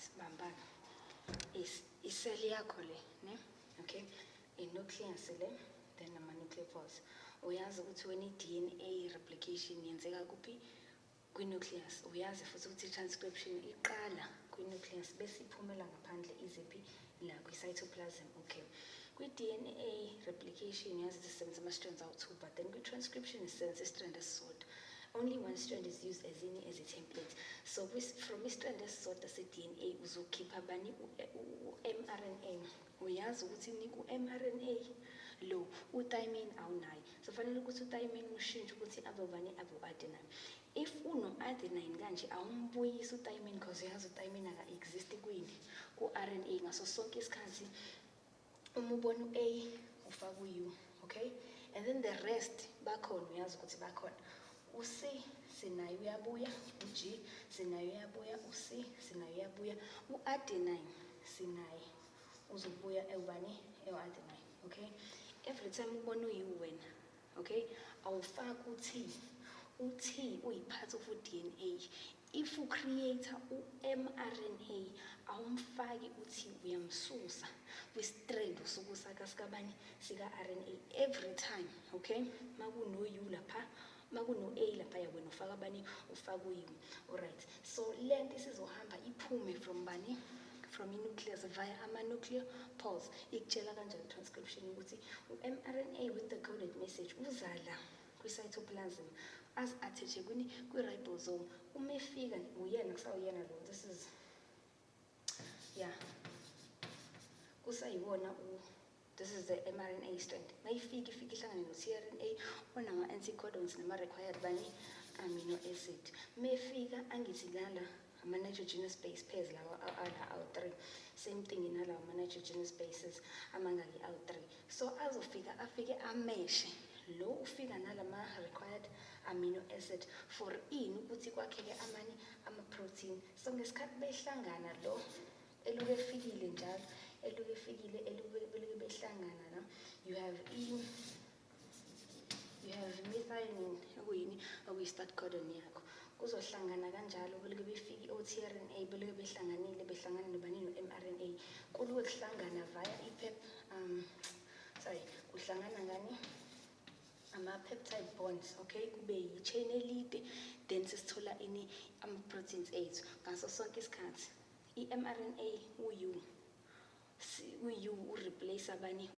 Alright, bambana. I-cell yakho le, ne? Okay, i-nucleus le, then ama-nuclear pores. Uyazi ukuthi wena i-DNA replication yenzeka kuphi? Kwi-nucleus. Uyazi futhi ukuthi i-transcription iqala kwi-nucleus bese iphumela ngaphandle iziphi? La kwi-cytoplasm. Okay, kwi-DNA replication uyazi ukuthi sisebenzisa ama-strands awu-two, but then kwi-transcription sisebenzisa i-strand esisodwa. Only one strand is used as ini? As a template. So from i-strand esisodwa se-DNA uzokhipha bani? U-mRNA. Uyazi ukuthi ku-mRNA lo u-thymine awunayo, so fanele ukuthi u-thymine ushintshe ukuthi abe bani? Abe u-adenine. If uno-adenine kanje, awumbuyisi u-thymine because uyazi u-thymine aka-exist kwini? Ku-RNA. Ngaso sonke isikhathi uma ubona u-A, ufaka u-U, okay? And then the rest bakhona, uyazi ukuthi bakhona. U-C sinayo, uyabuya. U-G sinayo, uyabuya. U-C sinayo, uyabuya. U-adenine sinaye, uzobuya ewubani? Ewu-adenine. Okay, every time ubona u-U wena, okay, awufaki u-T. U-T uyi-part of u-DNA. If u-create u-mRNA, awumfaki u-T, uyamsusa kwi-strand usuke usaka sikabani? Sika-RNA. Every time, okay, makuno-U lapha, makuno-A laphaya, wena ufaka bani? Ufaka u-U. Alright, so lento isizohamba iphume from bani? From i-nucleus via ama-nuclear pores. Ikutshela kanjani transcription ukuthi u-mRNA with the coded message uzala kwi-cytoplasm, azi-attach-e kwini? Kwi-ribosome. Uma efika, uyena, kusawuyena lo, this is, yeah, kusayiwona u this is the mRNA strand. Mayifika, ifika ihlangane no-tRNA onama-anticodons nama-required bani? Amino acid. Mefika, angithi lala ama-nitrogenous base pairs lawa ala awu-3, same thing nalawa ama-nitrogenous bases amangaki? Awu-3. So azofika, afike ameshe lo, ufika nalama-required amino acid for ini? Ukuthi kwakheke amani? Ama-protein. So ngesikhathi behlangana, lo eluke efikile njalo, eluke efikile, eluke beluke behlangana la, you have methionine, okuyini? Okuyi-start codon yakho. Kuzohlangana kanjalo, beluke befike o-tRNA, beluke behlanganile, behlangana nobani? No-mRNA. Kuluke kuhlangana via i-pep sorry, kuhlangana ngani? Ama-peptide bonds. Okay, kube yi-chain elide, then sesithola ini? Ama-proteins ethu. Ngaso sonke isikhathi i-mRNA u-U u-U u-replace abani?